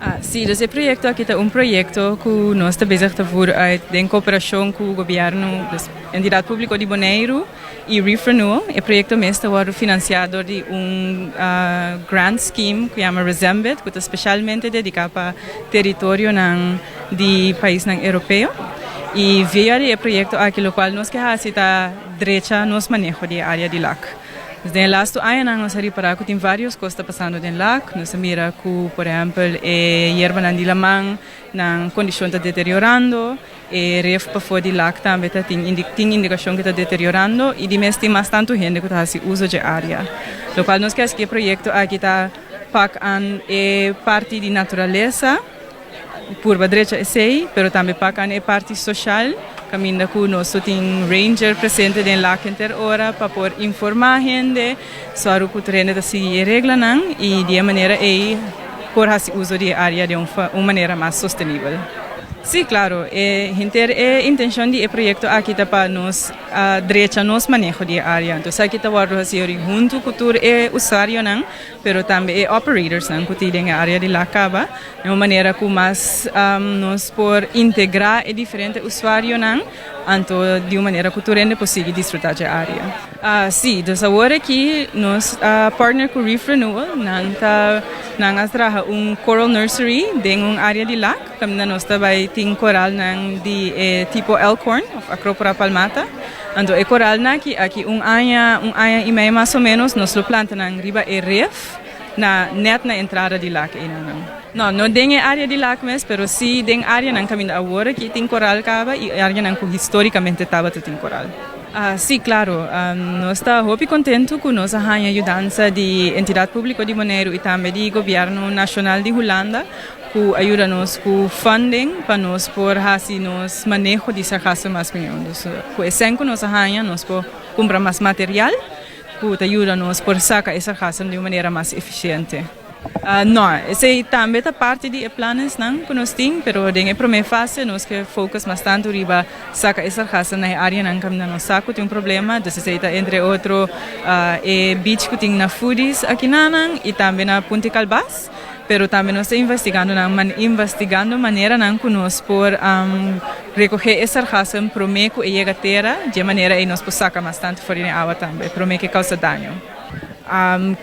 Ah, sí, dus e proyekto aki ta un proyekto ku nos ta bezig ta voer uit den kooperashon ku gobièrnu, dus Entidat Públiko di Boneiru i Reef Renewal. E proyekto mes ta wòrdu finansiá dor di un grant scheme ku yama Resembit, ku ta spesialmente dediká pa teritorionan di paisnan europeo. I via di e proyekto aki lokual nos ke hasi ta drecha nos maneho di e área di Lac. Dus den e lastu añanan nos a ripará ku tin vários kos ta pasando den Lac. Nos a mira ku por ehèmpel e yerbanan di laman nan kondishon ta deteriorando, e ref pafó di Lac tambe ta tin tin indikashon ku ta deteriorando i di mes tin mas tantu hende ku ta hasi uso dje área. Lokual nos ke hasi ku e proyekto aki ta pak an e parti di naturalesa, Purba drecha esey, pero tambe pak an e parti social, caminda cu nos lo tin ranger presente den Lac henter ora pa por informa hende, soru cu tur hende ta sigui e reglanan y di e manera ey por haci uso di e area den un manera mas sostenibel. Sí, claro, e henter e intencion di e proyecto aki ta pa nos drecha nos maneho di e area. Entonces esaki ta wordo haci ori hunto cu tur e usuarionan, pero tambe e operatorsnan cu tin den e area di Lac caba. Den un manera ku mas nos por integrá e diferente usuarionan, anto di un manera ku tur hende por sigui disfrutá dje área. Sí, dus awor aki nos a partner ku Reef Renewal, nan ta nan a traha un coral nursery den un área di Lac, kaminda nos ta bai tin koralnan di e tipo elkhorn òf Acropora palmata. Anto e koralnan aki, aki un aña, un aña i mei mas o ménos nos lo planta nan riba e ref. Na net na entrada di Lac einanan. No, no den e area di Lac mes, pero si den areanan caminda awor aki tin coral caba y areanan cu historicamente tabata tin coral. Si, claro. Nos ta hopi contento cu nos a haña yudansa di Entidad Publico di Boneiru y tambe di Gobierno Nacional di Hulanda cu a yuda nos cu funding pa nos por haci nos maneho di sargassum mas mihó. Dus cu e cen cu nos a haña nos por cumpra mas material. Ku ta yuda nos por saka e sargassum di un manera mas efisiente. No, esei tambe ta parti di e planesnan ku nos tin, pero den e promé fase nos ke focus mas tantu riba saka e sargassum na e áreanan kaminda nos sa ku tin un problema. Dus esei ta entre otro e beach ku tin na Foodies akinanan i tambe na Punta Kalbas. Pero tambe nos ta investigando nan investigando maneranan ku nos por rekohé e sargassum promé ku e yega tera, dje manera ei nos por saka mas tantu for di den awa tambe promé ku e kousa daño.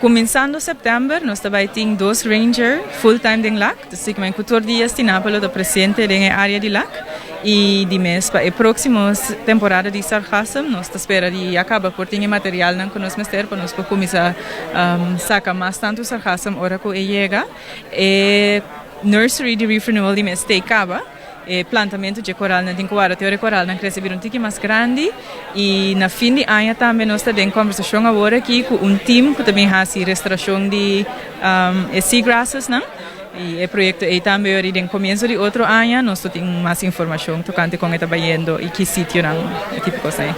Kuminsando sèptèmber nos ta bai tin dos ranger full time den Lac, dus sikimen ku tur dia Stinapa lo ta presente den e área di Lac i di mes pa e próksimo temporada di sargassum nos ta spera di ya kaba por tin e materialnan ku nos mester pa nos por kuminsá Saka mas tantu sargassum ora ku e yega. E nursery di Reef Renewal di mes stay kaba. E plantamentu dje koralnan tin ku warda te ora e koralnan krese bira un tiki mas grandi. I na fin di aña tambe nos ta den kombersashon awor aki ku un team ku ta bin hasi restorashon di e seagrassesnan. I e proyekto ei tambe ora den komienso di otro aña nos lo tin mas informashon tokante kon e ta bayendo i ki sitionan e tipo kos ei.